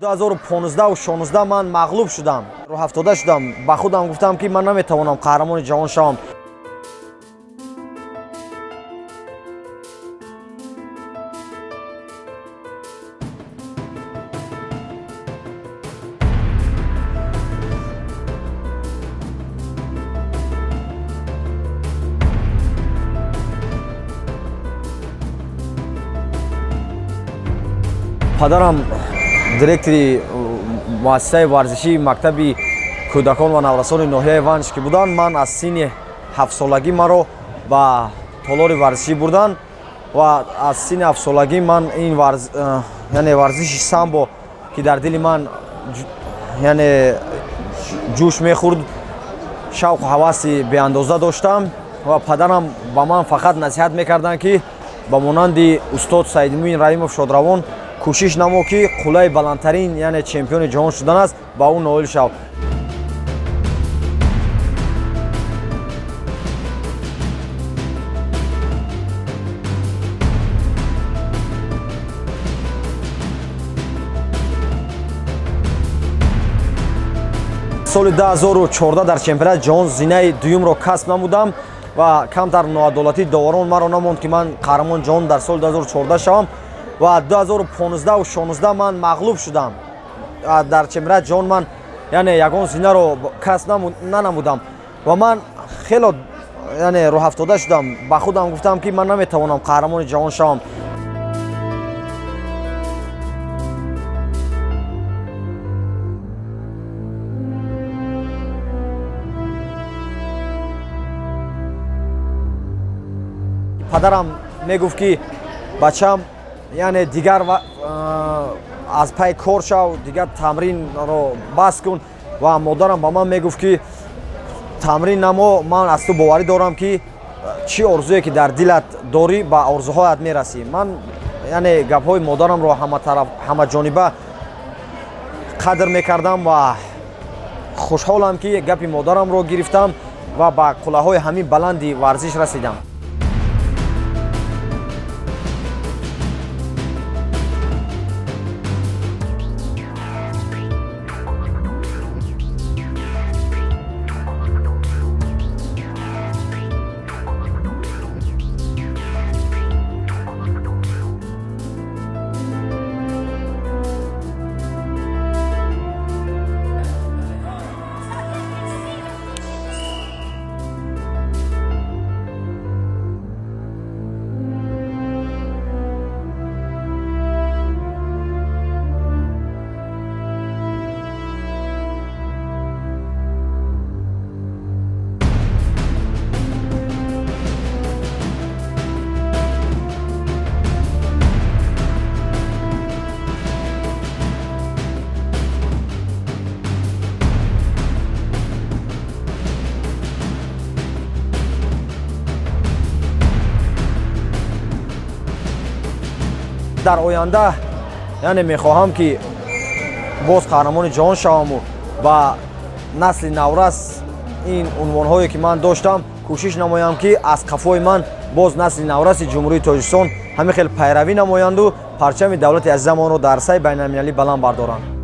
2015 16 ман мағлуб шудам, рӯҳафтода шудам. Ба худам гуфтам, ки ман наметавонам қаҳрамони ҷаҳон шавам. Падарам директори муассисаи варзишии мактаби кӯдакон ва наврасони ноҳияи Ванҷ ки буданд, ман аз синни 7-солагӣ маро ба толори варзишӣ бурданд ва аз синни 7-солагӣ ман ин яъне варзиши самбо, ки дар дили ман яъне ҷӯш мехӯрд, шавқу ҳаваси беандоза доштам. Ва падарам ба ман фақат насиҳат мекарданд, ки ба монанди устод Саидмуин Раимов шодравон кӯшиш намо, ки қуллаи баландтарин, яъне чемпиони ҷаҳон шудан аст, ба ӯ ноил шав. Соли 2014 дар чемпионати ҷаҳон зинаи дуюмро касб намудам ва камтар ноадолатии доварон маро намонд, ки ман қаҳрамони ҷаҳон дар соли 2014 шавам. Ва 2015 16 ман мағлуб шудам дар чемпионати ҷаҳон, ман яъне ягон зинаро касб нанамудам ва ман хело яъне рӯҳафтода шудам. Ба худам гуфтам, ки ман наметавонам қаҳрамони ҷаҳон шавам. Падарам мегуфт, ки бачам, яъне дигар аз пай кор шав, дигар тамринро бас кун. Ва модарам ба ман мегуфт, ки тамрин намо, ман аз ту боварӣ дорам, ки чӣ орзуе ки дар дилат дорӣ, ба орзуҳоят мерасӣ. Ман яъне гапҳои модарамро ҳаматараф, ҳамаҷониба қадр мекардам ва хушҳолам, ки гапи модарамро гирифтам ва ба қуллаҳои ҳамин баланди варзиш расидам. Дар оянда яъне мехоҳам, ки боз қаҳрамони ҷаҳон шаваму ба насли наврас ин унвонҳое ки ман доштам, кӯшиш намоям, ки аз қафои ман боз насли навраси Ҷумҳурии Тоҷикистон ҳамин хел пайравӣ намоянду парчами давлати азизамонро дар арсаи байналмилалӣ баланд бардоранд.